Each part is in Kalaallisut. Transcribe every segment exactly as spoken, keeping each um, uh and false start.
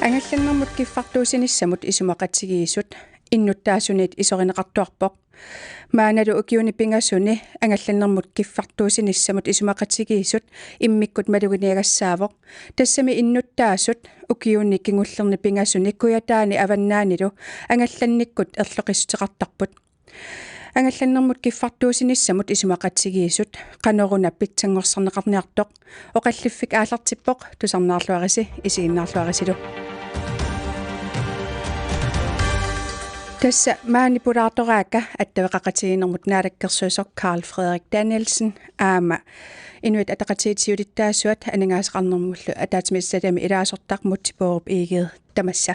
Angallannermut kiffartuussinissamut isumaqatigiissut innuttaasuniit isorineqartuarpoq. Maannalu ukiuni pingasuni angallannermut kiffartuussinissamut isumaqatigiissut immikkut maluginiagassaavoq. Tassami innuttaasut ukiuni kingullerni pingasuni Kujataani Avannaanilu angallannikkut erloqissuteqartarput. Angallannermut kiffartuussinissamut isumaqatigiissut qanoruna pitsanngorsarneqarniartoq oqalliffik aallartippoq, tusarnaarluarisi isiginnaarluarisilu. Tassa maani pulaartoraakka attaveqaqatigiinnermut naalakkersuisoq Karl Frederik Danielsen aamma Inuit Ataqatigiit siulittaasuat aningaasaqarnermullu ataatsimiititaliami ilaasortaq Múte Bourup Egede tamassa.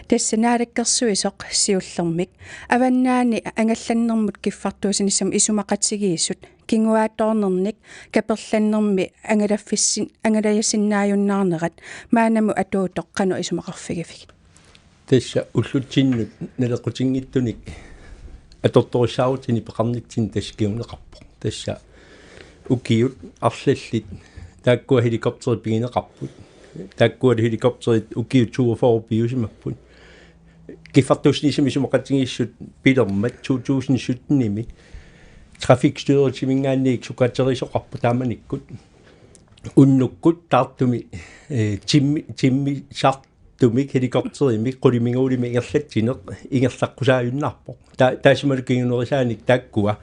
Tassa naalakkersuisoq siullermik Avannaani angallannermut kiffartuussinissamut isumaqatigiissut kinguaattoornernik kaperlannermi angalaffissin-, angalajasinnaajunnaarnerat maannamut atuuttoq qanoq isumaqarfigivigit? Tassa ullutsinnut naleqqutinngitsunik atortorissaarutinik peqarnitsinni tassa kinguneqarpoq. Tassa ukiut arlallit taakkua helikopterit pigineqarput. Taakkualu helikopterit ukiut toogfyrre piusimapput. Kiffartuussinissamut isumaqatigiissut pilermat to tusind syttenimi Trafikstyrelsiminngaanniit sukkatserisoqarpoq taamanikkut. Unnukkut taartumi, eh, timmi-, timmisartumik helikopterimik qulimiguulimik ingerlatsineq ingerlaqqusaajunnaarpoq. Ta-, taassumalu kingunerisaanik taakkua,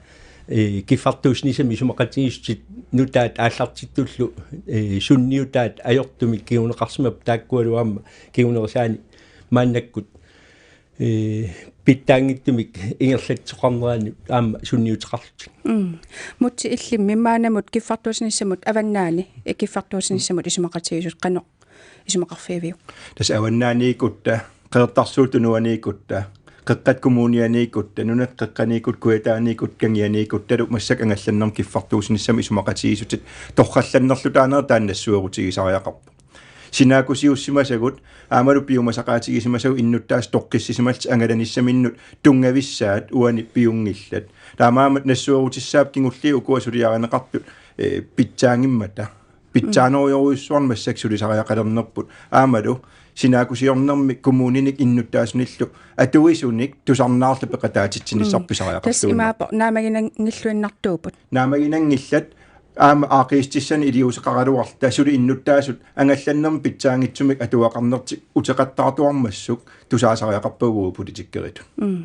eh, kiffartuussinissamut isumaqatigiissutit nutaat aallartittullu, eh, sunniutaat ajortumik kinguneqarsimapput, taakkualu aamma kingunerisaanik maannakkut eh, pitsaanngitsumik ingerlatsisoqarneranut aamma sunniuteqarlutik. Mm. Múte, illimmi maannamut kiffartuussinissamut Avannaani, eh, kiffartuussinissamut isumaqatigiissut qanoq isumaqarfigiviuk? Tassa Avannaaniikkutta, Qeqertarsuup Tunuaniikkutta, Qeqqata Kommunianiikkutta, Nunatta Qeqqaniikkutta, Kujataaniikkutta, Kangianiikkuttalu massakkut angallannermut kiffartuussinissamut isumaqatigiissutit torrallannerlutaanera taanna nassuerutigisariaqarpoq. Sinaakkusiussimasagut aammalu piumasaqaatigisimasagut innuttaasut toqqissisimallutik angalanissaminnut tunngavissaat uani piunngillat. Taamaammat nassuerutissaat kingulliit ukua suliarineqartut, eh, pitsaanngimmata. Pitsaanerujorujussuarnik massakkut sulisariaqalernerput. Aammalu sinaakkusiornermi kommuninik innuttaasunillu atuisunik tusarnaarluta peqataatitsinissarput. Mm. Pisariaqartuunnerput. Tassa imaappoq naammaginanngilluinnartuupput. Naammaginanngillat aamma aaqqiissutissanik iliuuseqaraluarluta suli innuttaasut angallannermik pitsaanngitsumik atuaqarnertik uteqattaartuarmassuk tusaasariaqarpagut politikeritut. Mm.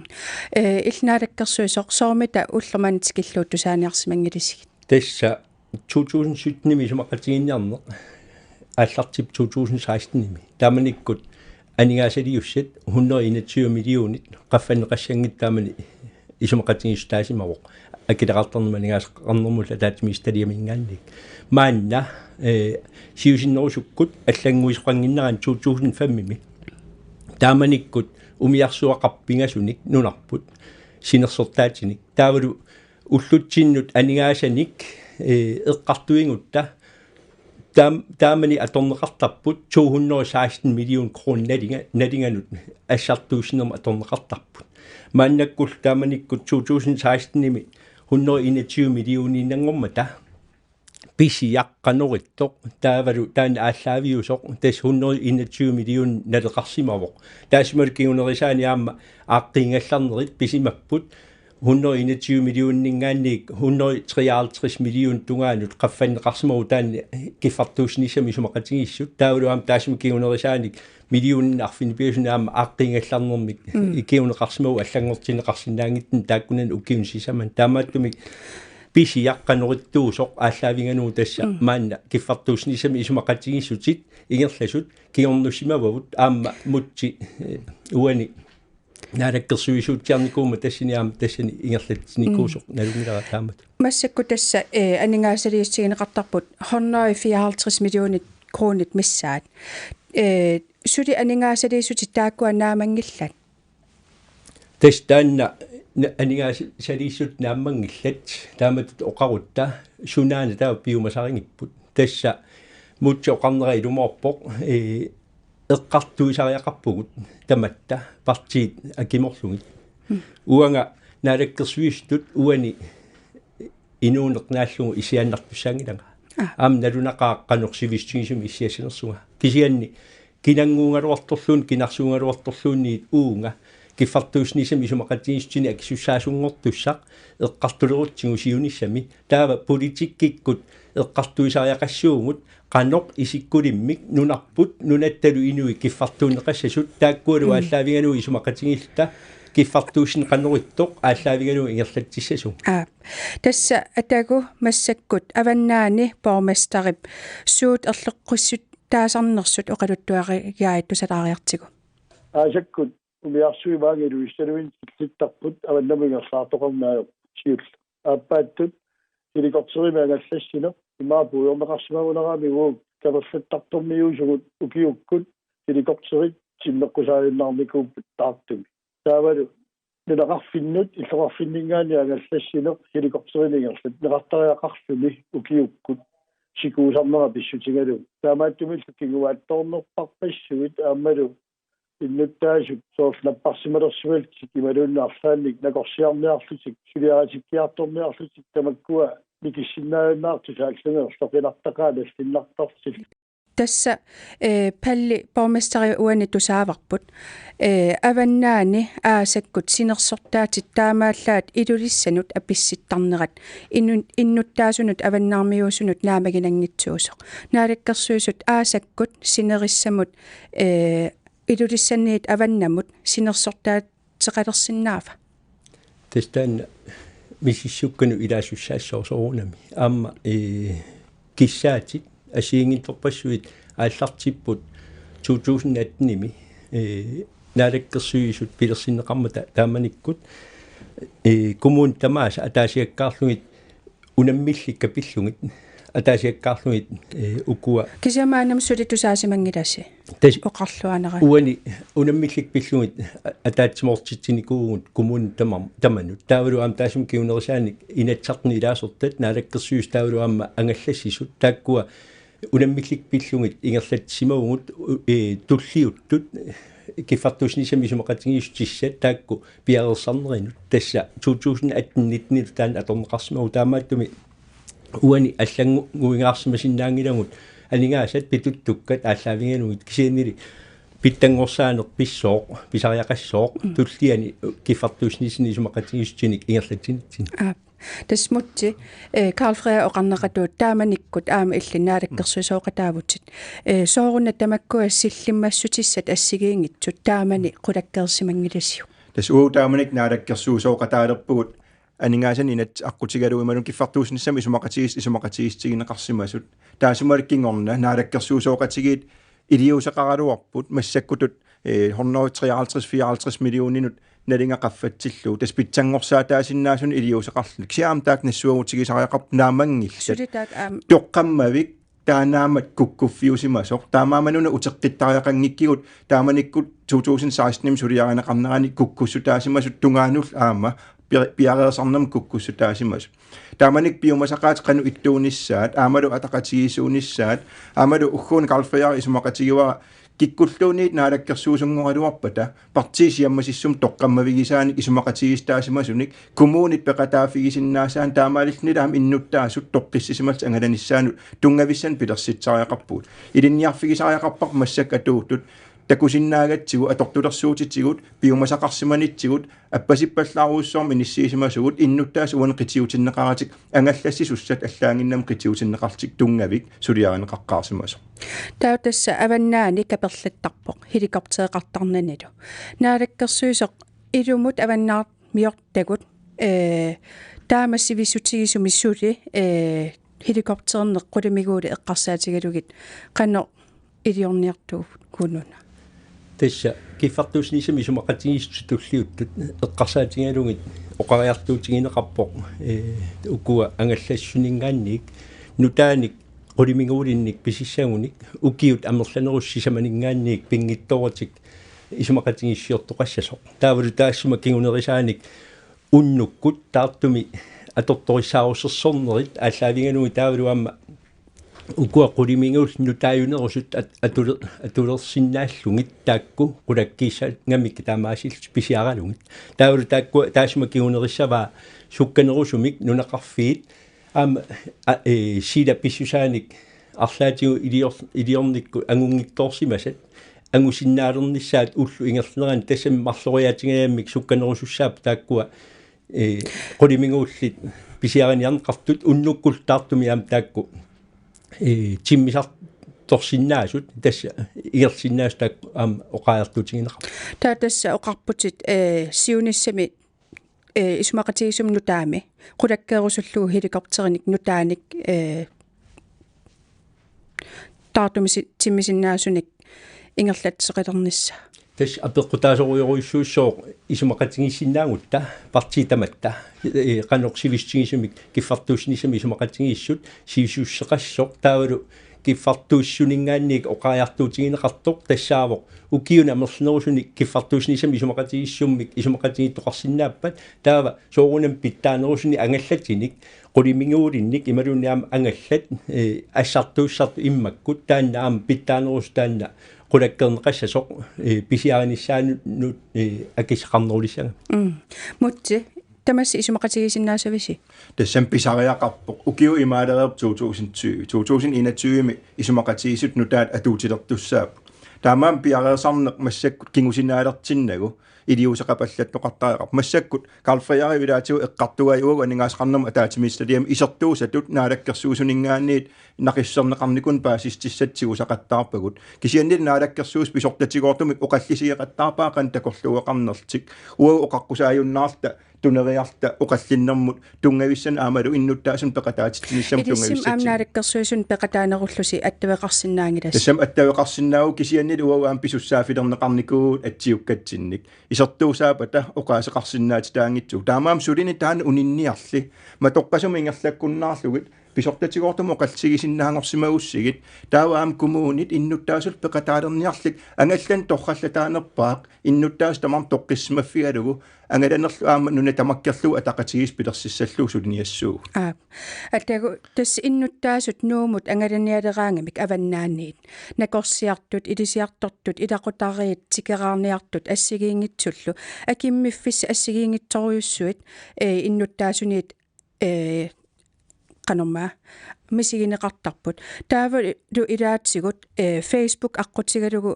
Eh, illit naalakkersuisoq, soormita ullormut manna tikillugu tusaaniarsimanngilasigit? Tassa to tusind syttenimi isumaqatigiinniarneq aallartippoq to tusind sekstenimi. Taamanikkut aningaasaliissut hundrede enogtyve millionit qaffanneqassanngitsoq taamani isumaqatigiissutaasimavoq. Akileraartarnermut aningaasaqarnermullu ataatsimiititaliaminngaanniit. Maanna, eh, siusinnerusukkut allannguisoqannginnerani to tusind femimi. Taamanikkut umiarsuaqarpoq pingasunik nunarput sinersortaatinik. Taavalu ullutsinnut aningaasanik, eh, eqqartuigutta taam-, taamani atorneqartarput to hundrede og seksten million kroner nalinga-, nalinganut assartuussinermut atorneqartarput. Maannakkullu taamanikkut to tusind sekstenimi hundrede enogtyve millioniinnanngormata pisiaq qanoq ittoq, taavalu taanna aallaaviusoq, tassa hundrede enogtyve million naleqarsimavoq. Taassumalu kingunerisaanik aamma aaqqiigallarnerit pisimapput, hundrede enogtyve millioninngaanniit hundrede treoghalvtreds million tungaanut qaffanneqarsimavoq taanna kiffartuussinissamut isumaqatigiissut. Taavalu aamma taassuma kingunerisaanik millioninut arfineq-pingasunik aamma aaqqiigallarnermik, mm, kinguneqarsimavoq allanngortinneqarsinnaanngitsunik taakkunani ukiuni sisamani. Taamaattumik pisiaq qanoq ittuusoq aallaavigalugu tassa, mm, maanna kiffartuussinissamut isumaqatigiissutit ingerlasut kingornussimavagut aamma Múte, eh, uani naalakkersuisuutsiarnikuummat tassani aamma tassani ingerlatsinikuusoq, mm, nalunngilara taamatut. Massakkut tassa, eh, aningaasaliissutigineqartarput hundrede fireoghalvtreds millioner kronit missaat. Eh, suli aningaasaliissutit taakkua naammanngillat? Tassa taanna na-, aningaasaliissutit naammanngillat, taamatut oqarutta sunaana taava piumasarigipput. Tassa Múte oqarnera ilumoorpoq, eh, eqqartuisariaqarpugut tamatta partiit akimorlugit. Mm. Uanga naalakkersuisutut uani inuuneq naallugu isiaannartussaanngilanga. Aamma nalunaqaaq qanoq sivissutigisumik issiassanersunga. Kisianni kinannguugaluartorluunniit, kinarsuugaluartorluunniit uunga kiffartuussinissamik isumaqatigiissutinik akisussaasunngortussaq eqqartulerutsigu siunissami. Taava politikkikkut eqqartuisariaqassuugut qanoq isikkulimmik nunarput nunattalu inuit kiffartuunneqassasut, taakkualu aallaavigalugu isumaqatigiilluta kiffartuussineq qanoq ittoq aallaavigalugu ingerlatsissasugut. Aap. Tassa atagu massakkut Avannaani borgmesterip suut erloqqissuttaasarnersut oqaluttuarigai tusalaariartigu. Aasakkut umiarsuit maanga Ilulissanilu tikilittarput avannamut ingerlaartoqarneq ajorput siulleq. Aappaattut helikopterimik angallassineq imaappoq ujarneqarsimagunarami uagut kaperlattartormiuusugut ukiukkut helikopterit timmeqqusaajunnaarnikuupput taartumi. Taavalu nunaqarfinnut illoqarfinninngaanniit angallassineq helikopterimik ingerlanneqartariaqarluni ukiukkut sikuusarnera pissutigalugu. Taamaattumillu kinguaattoornerpaarpassuit aammalu innuttaasut soorlu napparsimalersuallutik imaluunniit arlaannik nakorsiarniarlutik, suliaritikkiartorniarlutik tamakkua nikissinnaajunnaartut aallungerloqinartaqaat nallinnartartillu. Tassa, eh, Palli borgmesteri uani tusaavarput. Eh, Avannaani aasakkut sinersortaatit taamaallaat Ilulissanut apissittarnerat. Innu-, innuttaasunut avannaarmiuusunut naammaginanngitsuusoq. Naalakkersuisut aasakkut sinerissamut, eh, Ilulissaniit avannamut sinersortaat seqalersinnaava? Tassa taanna misissukkanut ilaasussaassaaq soorunami. Aamma, eh, kissaatit assigiinngitsorpassuit aallartipput to tusind atten-imi, eh, naalakkersuisut pilersinneqarmata taamanikkut, eh, kommunit tamaasa ataasiakkaarlugit unammillikka pillugit, ataasiakkaarlugit, eh, ukua. Kisianni maannamut suli tusaasimanngilasi. Tassa oqarluaanera. Uani unammillikka pillugit a-, ataatsimoortitsinikuuvugut kommunit tamar-, tamanut. Taavalu aamma taassuma kingunerisaanik Inatsisartuni ilaasortat, Naalakkersuisut taavalu aamma angallassisut. Taakkua unammillikka pillugit ingerlatsimavugut, u-, eh, tulliuttut, eh, kiffartuussinissamik isumaqatigiissutissat taakku piareersarnerinut. Tassa to tusind atten nitten-ilu taanna atorneqarsimavoq, taamaattumik uani allannguingaarsimasinnaanngilagut aningaasat pituttukkat aallaavigalugit, kisiannili pitsanngorsaaneq pissooq, pisariaqassooq, mm, tulliani kiffartuussinissamik isumaqatigiissutinik ingerlatsinitsinni. Aap. Tassa Múte, eh, Karl Frederik oqarneqartoq taamanikkut aamma illit naalakkersuisooqataavutit. Eh, sooruna tamakkua sillimmassutissat assigiinngitsut taamani qulakkeersimanngilasiuk? Tassa uagut taamanikkut naalakkersuisooqataalerpugut aningaasanik inatsit aqqutigalugu imaluunniit kiffartuussinissamik isumaqatigiis-, isumaqatigiissutigineqarsimasut. Taassumalu kingorna naalakkersuisooqatigiit iliuuseqaraluarput massakkutut, eh, hundrede treoghalvtreds fireoghalvtreds millioninut nalinga qaffatsillugu. Tassa pitsanngorsaataasinnaasunik iliuuseqarluni. Kisianni aamma taakku nassuerutigisariaqarput naammanngillat. Suli taakku aamma. Toqqammavik taannaammat kukkuffiusimasoq. Taamaammat una uteqqittariaqanngikkigut taamanikkut to tusind seksten-imi suliarineqarnerani kukkussutaasimasut tungaanullu aamma pi-, piareersarnermut kukkussutaasimasut. Taamanikkut piumasaqaatit qanoq ittuunissaat, aammalu ataqatigiissuunissaat, aammalu ugguuna Karl Frederik isumaqatigivara kikkulluunniit naalakkersuisunngoraluarpata partiit siammasissumik toqqammavigisaanik isumaqatigiissutaasimasunik kommunit peqataaffigisinnaasaannik taamaalillunilu aamma innuttaasut toqqissisimallutik angalanissaannut tunngavissanik pilersitsisariaqarpugut. Ilinniarfigisariaqarparput massakkut atuuttut takusinnaagatsigu atortulersuutitigut piumasaqarsimanitsigut appasippallaarujussuarmik inissiisimasugut innuttaasut uani qitiutinneqaratik angallassisussat allaannginnami qitiutinneqarlutik tunngavik suliarineqaqqaarsimasoq. Taava tassa Avannaani kaperlattarpoq helikoptereqartarnanilu. Naalakkersuisoq ilumut avannaarmiortagut, eh, taama sivissutigisumik suli, eh, helikopterineq qulimiguuli eqqarsaatigalugit qanoq iliorniartugut uununa? Tassa kiffartuussinissamik isumaqatigiissutissat tulliuttut eqqarsaatigalugit oqariartuutigineqarpoq, eh, ukua angallassisuninngaanniit nutaanik qulimiguulinnik pisissagunik ukiut amerlanerussat sisamaninngaanniit pinngitsooratik isumaqatigiissiortoqassasoq. Taavalu taassuma kingunerisaanik unnukkut taartumi atortorissaarusersornerit aallaavigalugit taavalu aamma ukua qulimiguullit nutaajunerusut at-, atule-, atulersinnaallugit taakku qulakkiissangamikkit taamaasillutik pisiaralugit. Taavalu taakku taassuma kingunerissavaa sukkanerusumik nunaqarfiit Aamma a- ee, sila pissusaanik arlaatigut ilior- iliornikkut angunngitsoorsimasat angusinnaalernissaat ullup ingerlanerani tassami marloriaatingajammik sukkanerusussaapput taakkua ee, qulimiguullit pisiariniarneqartut unnukkullu taartumi aamma taakku ee, timmisartorsinnaasut tassa ingerlasinnaasut taakku aamma oqariartuutigineqarput. Taava tassa oqarputit ee, siunissami ee, isumaqatigiissummi nutaami qulakkeerusullugu helikopterinik nutaanik ee, taartumisi- timmisinnaasunik ingerlatseqalernissaa. Tassa apeqqutaasorujorujussuussooq isumaqatigiissinnaagutta partiit tamatta ee, qanoq sivissutigisumik kiffartuussinissamik isumaqatigiissut sivisussuseqassasoq taavalu kiffartuussisuninngaanniit oqariartuutigineqartoq tassaavoq ukiuni amerlanerusunik kiffartuussinissamik isumaqatigiissummik isumaqatigiittoqarsinnaappat taava soorunami pitsaanerusunik angallatinik qulimiguulinnik imaluunniit aamma angallat ee, assartuussartut immakkut taanna aamma pitsaanerusoq taanna qulakkeerneqassasoq ee, pisiarinissaanut ee, akissaqarnerulissagami. Mm. Mutsi, tamassi isumaqatigiissinnaasavisi? Tassami pisariaqarpoq ukiut imaalereerput to tusind tyve. To tusind enogtyve-mi isumaqatigiissut nutaat atuutilertussaapput. Taamaammat piareersarneq massakkut kingusinneqalertinnagu iliuuseqapallattoqartariaqarpoq. Massakkut Karl Frederik ilaatigut eqqartugai uagut aningaasaqarnermut ataatsimiititaliami isertuussatut naalakkersuisuninngaanniit naqissuserneqarnikunik paasissutissatut tigusaqattaarpagut. Kisianni naalakkersuisut pisortatigoortumik oqallisigeqattaarpaat qanoq takorluueqarnerlutik. Uagut oqaqqusaajunnaarluta tuneriarluta oqallinnermut tunngavissanik aammalu innuttaasunik peqataatitsinissamut tunngavissatsinnut. Ilissi aamma naalakkersuisunut peqataanerullusi attaveqarsinnaanngilassi? Tassami attaveqarsinnaavoq kisianni uagut aamma pisussaaffilerneqarnikuuvugut atsiukkatsinnik. Isertuussaappata oqaaseqarsinnaatitaanngitsugut. Taamaammat sulini taanna uninniarli. Matoqqasumik ingerlakkunnaarlugit pisortatigoortumik oqallisigisinnaanngorsimagussigit. Taava aamma kommunit innuttaasullu peqataalerniarlik angallanneq torrallataanerpaaq innuttaasut tamarmik toqqissimaffigalugu angalanerlu aamma nuna tamakkerlugu ataqatigiissut pilersissallugu suliniassuugut. Aap. Atagu tassa innuttaasut Nuummut angalanialeraangamik avannaaniit. Nakorsiartut, ilisiartortut, ilaqutariit, tikeraarniartut assigiinngitsullu. Akimmiffissat assigiinngitsorujussuit ee, innuttaasuniit ee, qanormaa misigineqartarput. Taavalu ilaatigut ee, Facebook aqqutigalugu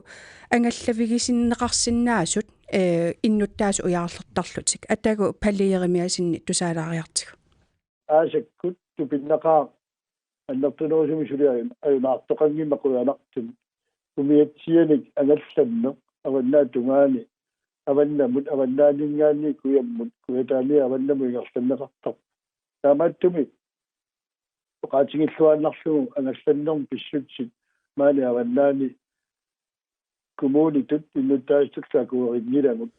angallavigisinneqarsinnaasut ee, innuttaasut ujaarlertarlutik. Atagu Palle Jeremiassenip tusaalaariartigu. Aasakkut tupinnaqaaq annertunerusumik suliarin ajunaartoqanngimmat qujanartumik. Umiatsianik angallanneq avannaata tungaani avannamut avannaaninngaanniit kujammut kujataaniit avannamut ingerlanneqartarpoq. Taamaattumik oqaatigilluinnarlugu angallannermut pissutsit maani avannaani kommunitut innuttaasutut akuerinngilagut.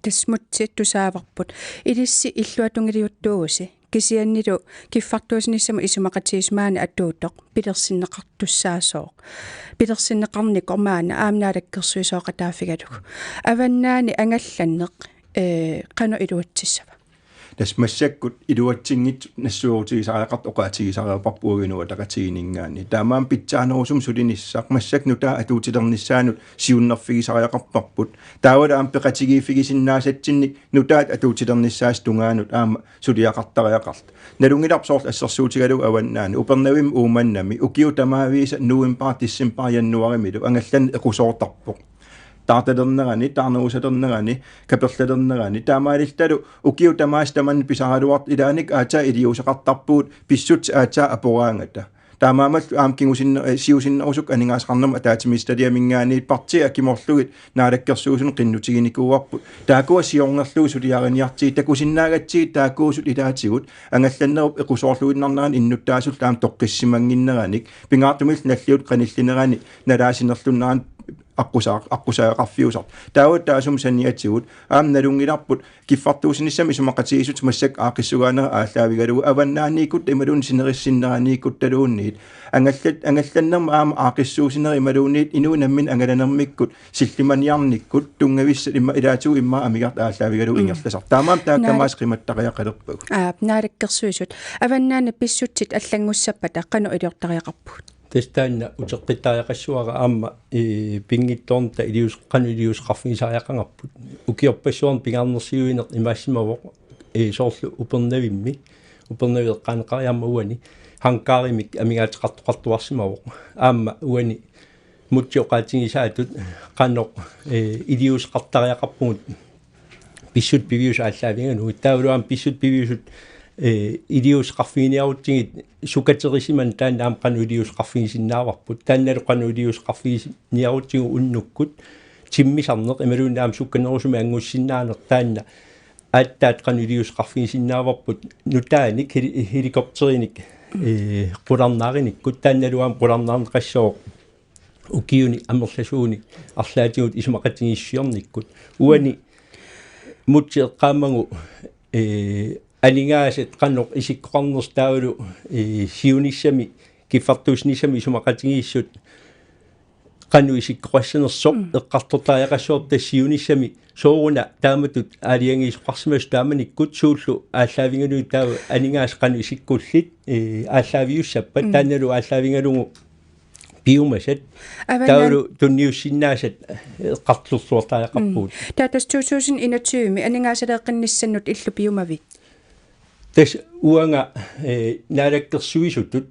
Tassa Mutsi tusaavarput. Ilissi illuatungiliuttuuvusi. Kisiannili kiffartuussinissamut isumaqatigiissut maani atuutoq pilersinneqartussaassooq. Pilersinneqarnikoq maani aamma naalakkersuisooqataaffigalugu. Avannaani angallanneq ee, qanoq iluatsissava? Tassa massakkut iluatsinngitsut nassuerutigisariaqartut oqaatigisariaqarparput uagut Inuit Ataqatigiinninngaanniit. Taamaammat pitsaanerusumik sulinissaq massakkut nutaaq atuutilernissaanut siunnerfigisariaqarparput. Taavalu aamma peqatigiiffigisinnaasatsinnik nutaat atuutilernissaasa tungaanut aamma suliaqartariaqartut. Nalunngilarput soorlu assersuutigalugu avannaani Upernavimmi Uummannami ukiut tamaavisa november, december, januarimilu angallanneq equsoortarpoq. Taartalernerani, taarnerusalernerani, kaperlalernerani. Taamaalilluta ukiut tamaasa tamanna pisaraluartoq ilaanni aatsaat iliuuseqartarpugut pissutsit aatsaat aporaangata. Taamaammallu aamma kingusinne- ee, siusinnerusukkut aningaasaqarnermut ataatsimiititaliaminngaanniit partiit akimorlugit naalakkersuisunut qinnutiginikuuarput. Taakkua siornerlugit suliariniartigit takusinnaagatsigit taakkuusut ilaatigut angallannerup equsoorluinnarnerani innuttaasullu aamma toqqissimannginneranik pingaartumillu nalliuttoq qanillinerani nalaasinerlunnerani aqqusaa- aqqusaagaqarfiusartoq. Taava taassuma saniatigut aamma nalunngilarput kiffartuussinissamut isumaqatigiissut massakkut aaqqissugaanera aallaavigalugu avannaaniikkutta imaluunniit sinerissinneraniikkuttaluunniit angallat- angallannermut aamma aaqqissuussinerit imaluunniit inuit namminneq angalanermikkut sillimaniarnikkut tunngavissat immaqa ilaatigut immaqa amigartut aallaavigalugu Mm. ingerlasartut. Taamaammat taakku Naali- tamaasa qimattariaqalerpagut. Aap, naalakkersuisut. Avannaani pissutsit allanngussappata qanoq iliortariaqarpugut? Tassa taanna uteqqittariaqassavara aamma ee, pinngitsoornata iliuus- qanoq iliuuseqarfigisariaqarparput. Ukiorpassuarni pingaarnersiuineq imaassimavoq ee, soorlu Upernavimmi Upernaviup eqqaaneqariarmat uani hangarimik amigaateqartoqartuarsimavoq. Aamma uani Mutsi oqaatigisaatut qanoq, eh, iliuuseqartariaqarpugut pissutsit piviusut aallaavigalugit. Taavalu aamma pissutsit piviusut, eh, iliuuseqarfiginiarutsigit sukaterisimaneq taanna aamma qanoq iliuuseqarfigisinnaavarput. Taannalu qanoq iliuuseqarfiginiarutsigu unnukkut timmisarneq imaluunniit aamma sukkanerusumik anngussinnaaneq taanna aatsaat qanoq iliuuseqarfigisinnaavarput nutaanik heli-, helikopterinik, eh, qularnaarinikkut taannalu aamma qularnaarneqassooq ukiuni amerlasuuni arlaatigut isumaqatigiissusiornikkut. Uani Mutsi eqqaamagu, eh, aningaasat qanoq isikkoqarnersut taavalu, eh, siunissami kiffartuussinissami isumaqatigiissut qanoq isikkoqassanersoq Mm. eqqartortariaqassavarput tassa siunissami sooruna taamatut aalajangiisoqarsimasoq taamanikkut suullu aallaavigalugit taava aningaasat qanoq isikkullit, eh, aallaaviussappat Mm. taannalu aallaavigalugu piumasat Avannaani- taavalu tunniussinnaasat eqqartorluartariaqarpugut. Mm. Taava tassa to tusind enogtyve-mi aningaasaleeqqinnissannut illit piumavit? Tassa uanga, eh, naalakkersuisutut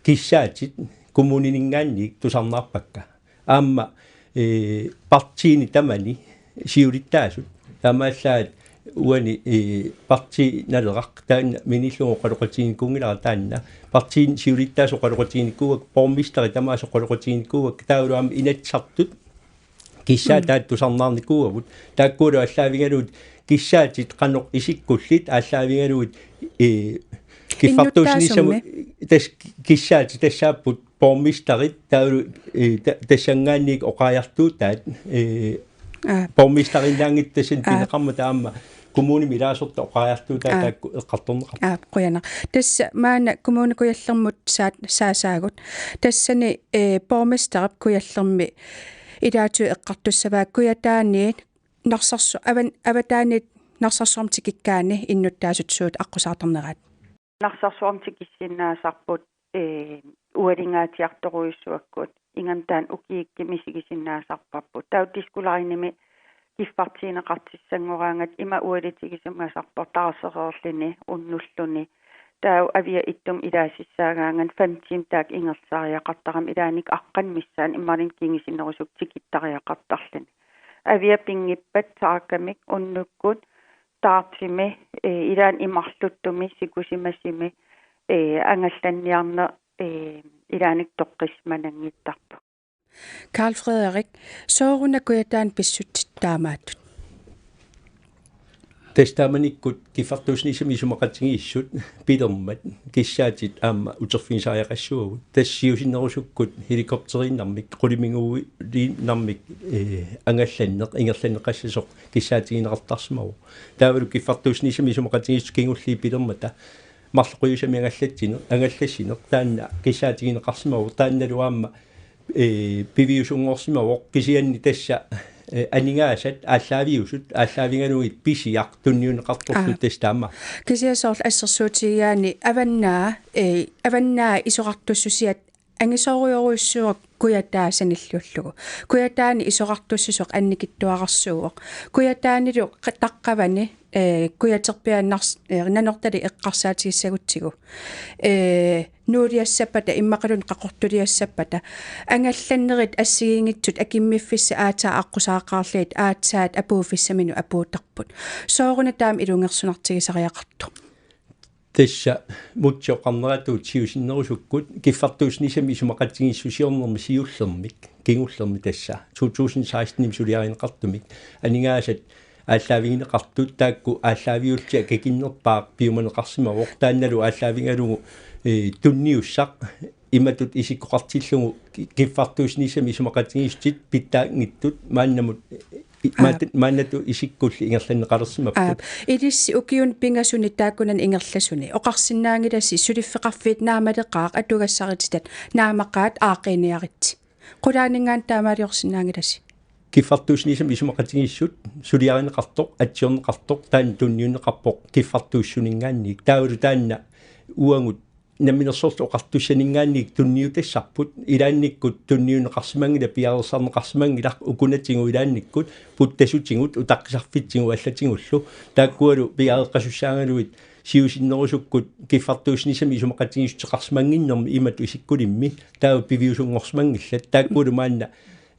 kissaatit kommunininngaanniit tusarnaarpakka. Aamma, eh, partiini tamani siulittaasut. Taamaallaat uani, eh, partii Naleraq taanna minillugu oqaloqatiginikuunngilara taanna. Partiini siulittaasut oqaloqatiginikuuakka, borgmesteri tamaasa oqaloqatiginikuuakka, taavalu aamma Inatsisartut kissaat Mm. taakku tusarnaarnikuuagut. Taakkualu aallaavigalugit kissaatit qanoq isikkullit aallaavigalugit, eh, kiffartuussinissamut Innuttaasummi. Tassa kissaatit tassaapput borgmesterit taavalu, eh, ta-, tassanngaanniit oqariartuutaat, eh, Aap. borgmesterinnaanngitsut tassani Aap. pineqarmata aamma kommunimi ilaasortat oqariartuutaat Aap. taakku eqqartorneqarput. Aap, qujanaq. Tassa maanna Kommune Kujallermut saat-, saasaagut. Tassani, eh, borgmesterip Kujallermi ilaatigut eqqartussavaa Kujataaniit Narsarsu-, avan-, avataaniit Narsarsuarmut tikikkaanni innuttaasut suut aqqusaartarneraat. Narsarsuarmut tikissinnaasarput, eh, ualingaatsiartorujussuakkut, ingammik taanna ukiukkut misigisinnaasarparput. Taava Disko Linemi kiffartuunneqartissanngoraangat ima ualitigisimasarpoq taarsereerluni unnulluni. Taava Avia Ittumut ilaasissaagaangat fem timer taakku ingerlasariaqartarami ilaanni aqqaneq missaani imaluunniit kingusinnerusukkut tikittariaqartarluni. Avia pinngippat taakkamik unnukkut taartumi, eh, ilaanni imarluttumi sikusimasumi, eh, angallanniarneq, eh, ilaanni toqqissimananngittarpoq. Karl Frederik, sooruna Kujataani pissutsit taamaattut? Tassa taamanikkut kiffartuussinissami isumaqatigiissut pilermat kissaatit aamma uterfigisariaqassuagut. Tassa siusinnerusukkut helikopteriinnarmik, qulimiguiinnarmik, eh, angallanneq, ingerlanneqassasoq kissaatigineqartarsimavoq. Taavalu kiffartuussinissami isumaqatigiissut kingulliit pilermata marloqiusamik angallatsineq, angallassineq, taanna kissaatigineqarsimavoq, taannalu aamma, eh, piviusunngorsimavoq, kisianni tassa, eh, aningaasat aallaaviusut, aallaavigalugit pisiaq tunniunneqartorlu Aa. tassa taama. Kisianni soorlu assersuutigigaanni avannaa, eh, avannaa isorartussusiat angisoorujorujussuuvoq Kujataa sanilliullugu. Kujataani isorartussusoq annikitsuararsuuvoq. Kujataanilu qa-, taqqavani, eh, kujaterpiaannars-, eh, Nanortalik eqqarsaatigissagutsigu. Eh, nuuliassappata, immaqaluunniit qaqortuliassappata. Angallannerit assigiinngitsut akimmiffissat aatsaat aqqusaaqaarlugit aatsaat apuuffissaminut apuuttarput. Sooruna taama ilungersunartigisariaqartoq? Tassa Mutsi oqarneratut siusinnerusukkut kiffartuussinissami isumaqatigiissusiornermi siullermik, kingullermi tassa to tusind seksten-imi suliarineqartumik aningaasat aallaavigineqartut taakku aallaaviullutik akikinnerpaaq piumaneqarsimavoq, taannalu aallaavigalugu, eh, tunniussaq imatut isikkoqartillugu ki-, kiffartuussinissami isumaqatigiissutit pitsaanngitsut maannamut, i-, Aap. maat-, maannatut isikkulli ingerlanneqalersimapput. Aap. Ilissi ukiuni pingasuni taakkunani ingerlasuni oqarsinnaanngilasi suliffeqarfiit naamaleqaaq atugassarititaq naamaqaat aaqqiiniaritsi. Qulaaninngaanniit taamaaliorsinnaanngilasi? Kiffartuussinissami isumaqatigiissut suliarineqartoq, atsiorneqartoq, taanna tunniunneqarpoq kiffartuussisuninngaanniit. Taavalu taanna uagut Namminersorlutik Oqartussaninngaanniit tunniutassarput, ilaannikkut tunniunneqarsimanngilaq, piareersarneqarsimanngilaq, ukunatigut ilaannikkut, puttasutigut, utaqqisarfitsigut allatigullu, taakkualu piareeqqasussaagaluit siusinnerusukkut kiffartuussinissamik isumaqatigiissuteqarsimannginnermi imatut isikkulimmi taava piviusunngorsimanngillat, taakkualu maanna,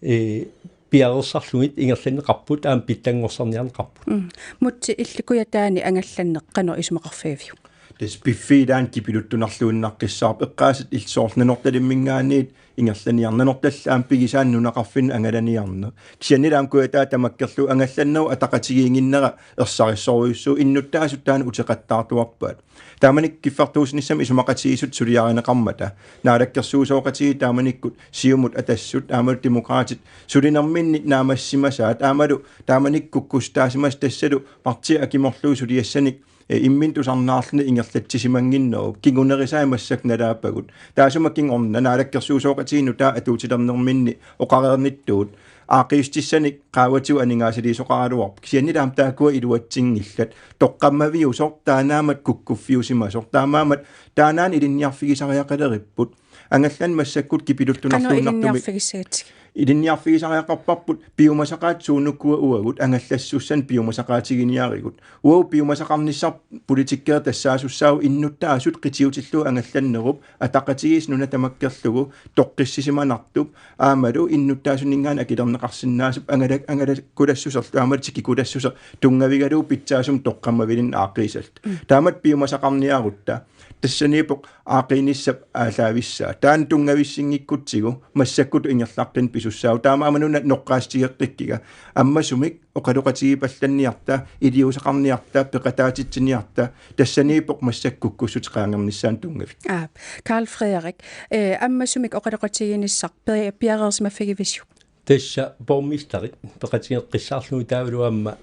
ee, piareersarlugit ingerlanneqarput aamma pitsanngorsarniarneqarput. Mm. Mutsi, illit Kujataani angallanneq qanoq isumaqarfigiviuk? Tassa piffiit ilaanni kipiluttunarluinnaqqissaarpoq, eqqaasat illit soorlu Nanortalimminngaanniit ingerlaniarneq, Nanortallip aamma pigisaani nunaqarfinni angalaniarneq. Kisianni aamma Kujataa tamakkerlugu angallannerup ataqatigiinnginnera ersarissorujussuuvoq, innuttaasut taanna uteqattaartuarpaat. Taamanikkut kiffartuussinissamik isumaqatigiissutsit suliarineqarmata, naalakkersuisooqatigiit taamanikkut Siumut, Atassut aammalu Demokraatit sulinerminni naammassimasaat aammalu taamanikkut kukkussutaasimasat, tassalu partiit akimorlugit suliassanik, ee, imminut tusarnaarluni ingerlatsisimannginnerup kingunerisai massakkut nalaappagut. Taassuma kingorna naalakkersuisooqatigiit nutaat atuutilernerminni oqareernittuut aaqqiissutissanik qaavatigut aningaasaliisoqaraluarpoq. Kisianni aamma taakkua iluatsinngillat. Toqqammaviusoq taannaammat kukkuffiusimasoq. Taamaammat taannaannaq ilinniarfigisariaqaleripput. Angallanneq massakkut kipiluttunarluinnartumik. Qanoq ilinniarfigissagatsigit? Ilinniarfigisariaqarparput piumasaqaatit suunuku uagut angallassussanik piumasaqaatiginiarigut. Uagut piumasaqarnissaq politikkerit tassaasussaavoq innuttaasut qitiutillugit angallannerup ataqatigiissut nuna tamakkerlugu toqqissisimanartup aammalu innuttaasuninngaanniit akilerneqarsinnaasup angala-, angalakulassuserlu aammalu tikikulassuseq tunngavigalugu pitsaasumik toqqammavilinnik aaqqiisalluta. Mm. Taamatut piumasaqarniarutta tassaniippoq aaqqiinissap aallaavissaa. Taanna tunngavissinngikkutsigu massakkutut ingerlaqqinneq pisussaavoq. Taamaammat una noqqaasitigeqqikkiga. Ammasumik oqaloqatigiipallanniarta, iliuuseqarniarta, peqataatitsiniarta, tassaniippoq massakkut kukkussutit qaangernissaannut tunngavik. Aap, Karl Frederik, ee, ammasumik oqaloqatigiinnissaq pe-, piareersimaffigivisiuk? Tassa borgmesterit peqatigeqqissaarlugit taavalu aamma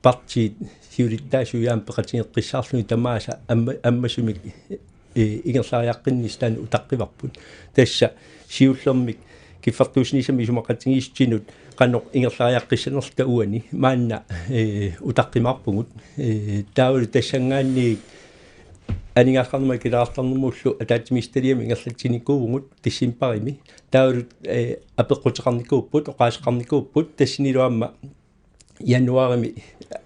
partiit siulittaasuat aamma peqatigeqqissaarlugit tamaasa amma-, ammasumik, ee, ingerlariaqqinnissaq taanna utaqqivarput. Tassa siullermik kiffartuussinissamik isumaqatigiissutinut qanoq ingerlariaqqissanerluta uani maanna, ee, utaqqimaarpugut. Ee, taavalu tassanngaanniit aningaasaqarnermut akileraartarnermullu ataatsimiititaliami ingerlatsinikuuvugut decembarimi. Taavalu, ee, apeqquteqarnikuupput, oqaaseqarnikuupput, tassanilu aamma januarimi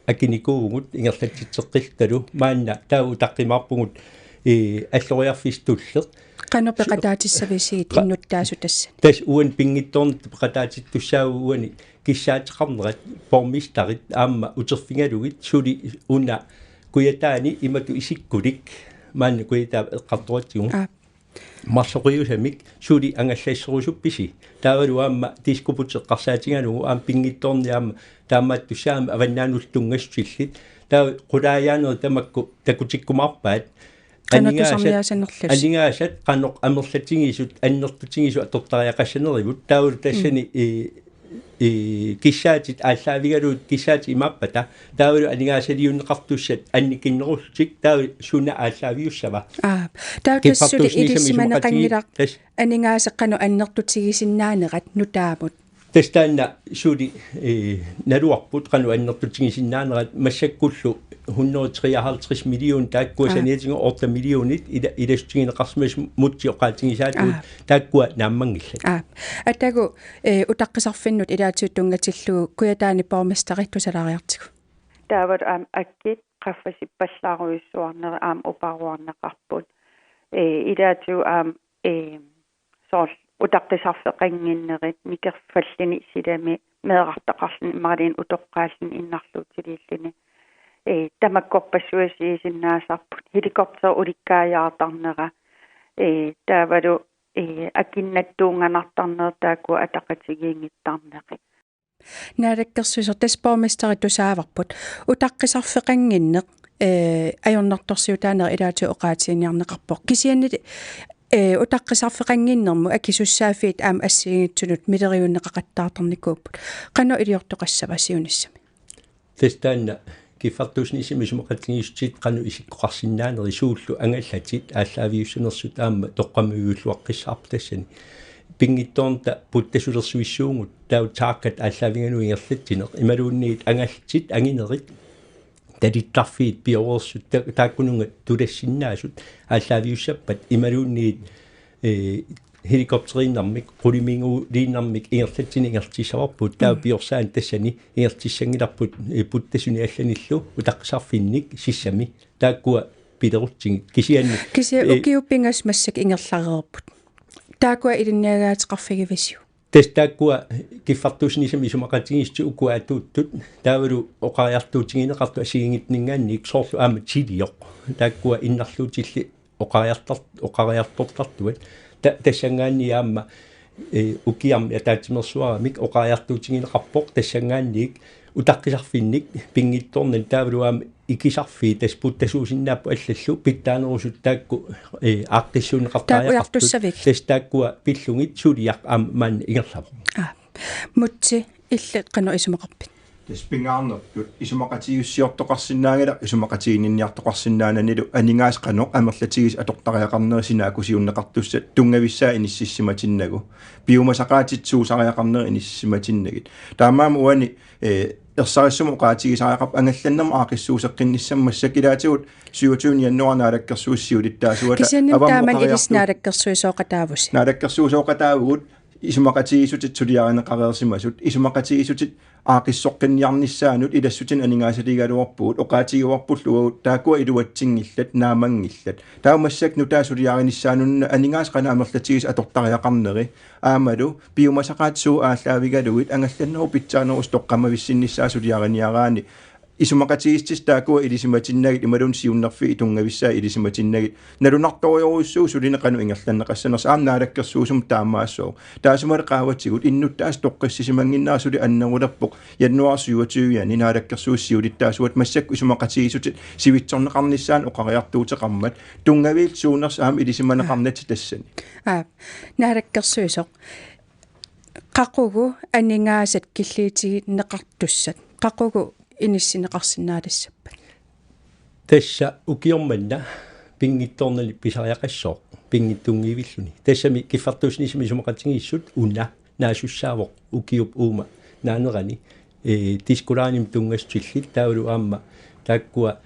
akinikuuvugut ingerlatsitseqqittalu, maanna taava utaqqimaarpugut, ee, alloriarfissaq tulleq. Qanoq peqataatissavisigit qa-, innuttaasut tassani? Tassa uani pinngitsoornata peqataatittussaavagut uani kissaateqarnerat borgmesterit aamma uterfigalugit suli una Kujataani imatut isikkulik maanna Kujataap eqqartoratsigu. Aap. Marloqiusamik suli angallasserusuppisi. Taavalu aamma diskobugti eqqarsaatigalugu aamma pinngitsoornani aamma taamaattussaammata avannaanullu tunngassusillit. Taava qulaajaanerit tamakku takutikkumaarpaat. Qanoq aningaasat, tusarniaasanerlusi? Aningaasat qanoq amerlatigisut, annertutigisut atortariaqassanerigut. Taavalu tassani, mm, i, i, kissaatit aallaavigalugit kissaatit imaappata. Taavalu aningaasaliunneqartussat annikinnerullutik. Taava suna aallaaviussava? Aap. Taava tassuli kiffartuussinissamik ilisimaneqanngilaq isumaqatigiit-, tas- aningaasat qanoq annertutigisinnaanerat nutaamut? Tassa taanna suli, ee, naluarput qanoq annertutigisinnaanerat, massakkullu hundrede treoghalvtreds millioner taakkua, aa, saniatigut otte millionit ila-, ilassutigineqarsimasut Mutsi oqaatigisaatut, aa, taakkua naammanngillat. Aa. Atagu, ee, utaqqisarfinnut ilaatigut tunngatillugu Kujataani borgmesteri tusalaariartigu. Taavalu aamma akkit qaffasippallaarujussuarnerit aamma uparuarneqarput. Ee, ilaatigut aamma, ee, soorlu utaqqisarfeqannginnerit nikerfalluni silami meerartaqarluni imaluunniit utoqqaalluni innarluutiliilluni. Ee, tamakkorpassuasiisinnaasarput. Helikopteri ulikkaajaartarnera. Ee, taavalu, ee, akinnattuunnganartarnerit taakkua ataqatigiinngittarnerit. Naalakkersuisoq, tassa borgmesteri tusaavarput. Utaqqisarfeqannginneq, ee, ajornartorsiutaaneq ilaatigut oqaatiginiarneqarpoq. Kisianni, ee, utaqqisarfeqannginnermut akisussaaffiit aamma assigiinngitsunut mileriunneqaqattaartarnikuupput. Qanoq iliortoqassava siunissami? Tassa taanna kiffartuussinissamik isumaqatigiissutit qanoq isikkoqarsinnaanerit, suullu angallatit aallaaviussanersut aamma toqqammaviulluaqqissaarput tassani. Pinngitsoornata puttasulersuissuugut, taava taakkat aallaavigalugu ingerlatsineq, imaluunniit angallatit anginerit, talittarfiit pioreersut, ta-, taakkununnga tulassinnaasut aallaaviussappat, imaluunniit, ee, helikopteriinnarmik, qulimiguliinnarmik ingerlatsineq ingerlatissavarput, taava, mm, piorsaaneq tassani ingerlatissanngilarput, ee, puttasunik allanillu utaqqisarfinnik sissami. Taakkua pilerutsigit. Kisianni, kisianni, eh, ukiut pingasut massakkut ingerlareerput. Taakkua ilinniagaateqarfigivisiuk? Tassa taakkua kiffartuussinissamut isumaqatigiissut ukua atuuttut, taavalu oqariartuutigineqartut assigiinngitsunik soorlu aamma tilioq. Taakkua innarluutillit oqariartar-, oqariartortartuat. Ta-, tassanngaanniit aamma, eh, ukiarmi ataatsimeersuaramik oqariartuutigineqarpoq tassanngaanniit utaqqisarfinnik pinngitsoornani taavalu aamma ikisarfiit tassa puttasuusinnaapput allallu pitsaanerusut taakku, eh, aaqqissuunneqartariaqartut. Taakku ujartussavigit. Tassa taakkua pillugit suliaq aamma maanna ingerlavoq. Aa. Mutsi, illit qanoq isumaqarpit? Tassa pingaarnertut isumaqatigiissiortoqarsinnaanngilaq, isumaqatiginninniartoqarsinnaananilu aningaasat qanoq amerlatigisut atortariaqarnerat sinaakkusiunneqartussat tunngavissaat inissisimatinnagu. Piumasaqaatit suusariaqarnerat inissisimatinnagit. Taamaammat uani, eh, ersarissumik oqaatigisariaqarpoq angallannermut aaqqissuusseqqinnissamut massakkut ilaatigut syvogtyvende januar naalakkersuisut siulittaasuata. Kisianni avammut taama oqariartu-, ilissi naalakkersuisooqataavusi. Naalakkersuisooqataavugut isumaqatigiissutit suliarineqareersimasut, isumaqatigiissutit aaqqissoqqinniarnissaannut ilassutinik aningaasaliigaluarpugut, oqaatigiuarpullu uagut taakkua iluatsinngillat, naammanngillat. Taava massakkut nutaaq suliarinissaanut aningaasat qanoq amerlatigisut atortariaqarneri, aammalu piumasaqaatit suut aallaavigalugit angallannerup pitsaanerusut toqqammavissinnissaa suliariniaraanni isumaqatigiissutissat taakkua ilisimatinnagit imaluunniit siunnerfiit tunngavissaat ilisimatinnagit nalunartorujussuuvoq sulineq qanoq ingerlanneqassanersoq aamma naalakkersuisumut taamaassaaq. Taassumalu qaavatigut innuttaasut toqqissisimannginnera suli annerulerpoq januar syvogtyve-ani naalakkersuisut siulittaasuata massakkut isumaqatigiissutit sivitsorneqarnissaannut oqariartuuteqarmat tunngaviit suunersut aamma ilisimaneqarnagit tassani. Aa, naalakkersuisoq. Qaqugu aningaasat killiutigineqartussat. Qaqugu inissinneqarsinnaalersappat? Tassa ukioq manna pinngitsoornani pisariaqassooq, pinngitsunngiivilluni. Tassami kiffartuussinissamut isumaqatigiissut una naasussaavoq ukiup uuma naanerani, eh, Disko Linemi tunngassutillit, taavalu aamma taakkua,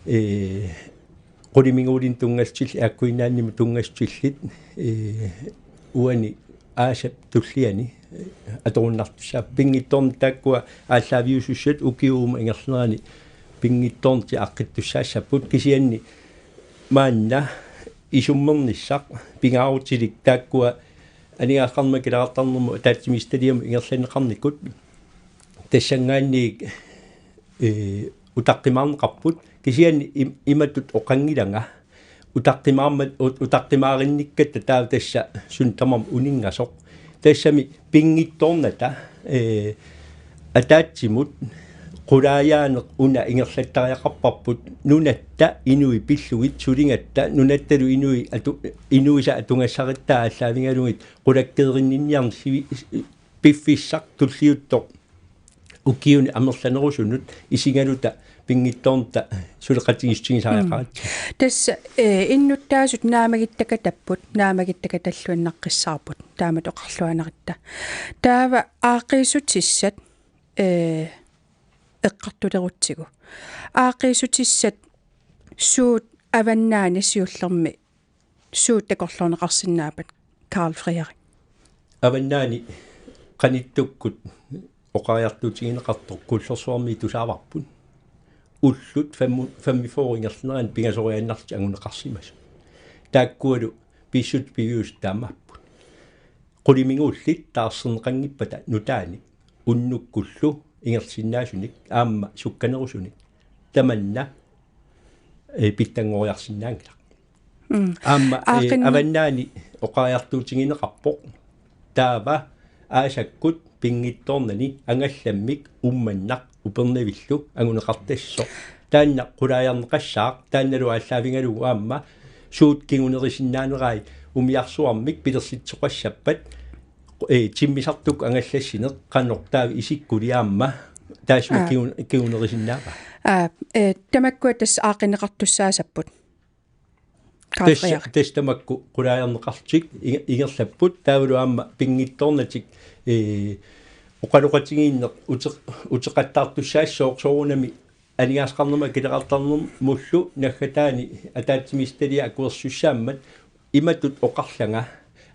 eh, Qulimiguulinut tunngassutillit, Air Greenlandimut tunngassutillit, eh, uani aasap tulliani, eh, atorunnartussaapput. Pinngitsoorn-, taakkua aallaaviusussat ukiup uuma ingerlanerani pinngitsoornatik aaqqittussaassapput, kisianni maanna isummernissaq pingaarutilik taakkua aningaasaqarnermut akileraartarnermut ataatsimiititaliamut ingerlanneqarnikut tassanngaanniit, eh, utaqqimaarneqarput, kisianni im-, imatut oqanngilanga utaqqimaarmat-, ut-, utaqqimaarinnikkatta taava tassa suut tamarmik uninngasoq. Tassami pinngitsoornata, eh, ataatsimut qulaajaaneq una ingerlattariaqarparput nunatta inuit pillugit suligatta nunattalu inuit atu-, inuisa atugassarittaa aallaavigalugit qulakkeerinninniarneq sivi-, piffissaq tulliuttoq ukiuni amerlanerusunut isigaluta pinngitsoornata suleqatigiissutigisariaqaratta. Mm. Tassa, eh, innuttaasut naamagittakatapput, naamagittakataalluinnartussaavoq, taamatut oqarluarnaratta. Taava aaqqiissutissat, eh, eqqartulerutsigu. Aaqqiissutissat suut Avannaani siullermi suut takorloorneqarsinnaappat, Karl Frederik? Avannaani qanittukkut oqariartuutigineqartoq Kuullorsuarmiit tusaavarput. Ullut femmu-, femogfyrre ingerlaneranni pingasoriaannarlutik anguneqarsimasut. Taakkualu pissutsit piviusut taamaapput. Qulimiguullit taarserneqanngippata nutaanik unnukkullu ingerlasinnaasunik aamma sukkanerusunik tamanna, eh, pitsanngoriarsinnaanngilaq. Mm. Aamma, eh, aaqqin- Avannaani oqariartuutigineqarpoq. Taava aasakkut pinngitsoornani angallammik Uummannaq Upernavillu anguneqartassasoq. Taanna qulaajarneqassaaq, taannalu aallaavigalugu aamma suut kingunerisinnaanerai umiarsuarmik pilersitsisoqassappat, eh, timmisartukkut angallassineq qanoq taava isikkuli aamma taassuma, aa, kingu-, kingunerisinnaavaa. Aa, eh, tamakkua tassa aaqqinneqartussaasapput. Karl Frederik. Tassa, tassa tamakku qulaajarneqarlutik inge-, ingerlapput, taavalu aamma pinngitsoornatik, eh, oqaloqatigiinneq uteq-, uteqattaartussaassooq soorunami aningaasaqarnermut akileraartarnermullu naggataani ataatsimiititaliat akuersussaammat imatut oqarlanga: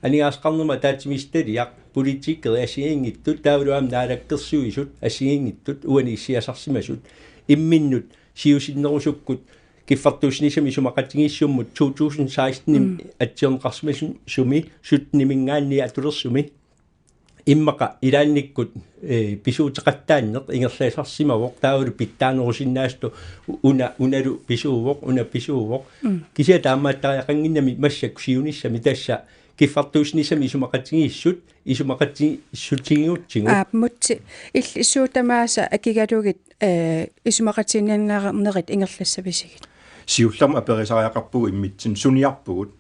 Aningaasaqarnermut ataatsimiititaliaq, politikerit assigiinngitsut, taavalu aamma naalakkersuisut assigiinngitsut, uani issiasarsimasut, imminnut siusinnerusukkut kiffartuussinissamik isumaqatigiissummut to tusind seksten-imi Mm. atsiorneqarsimasumi sytten-iminngaanniit atulersumi. Immaqa ilaannikkut, eh, pisuuteqattaarneq ingerlasarsimavoq, taavalu pitsaanerusinnaasutut una, unalu pisuuvoq, una pisuuvoq. Mm. Kisianni taamaattariaqannginnami massakkut siunissami tassa kiffartuussinissamik isumaqatigiissut, isumaqatigiissutigigutsigu. Aap, Mutsi, illit suut tamaasa akigalugit, eh, isumaqatigiinnerit ingerlassavisigit? Siullermik aperisariaqarpugut immitsinnut suniarpugut.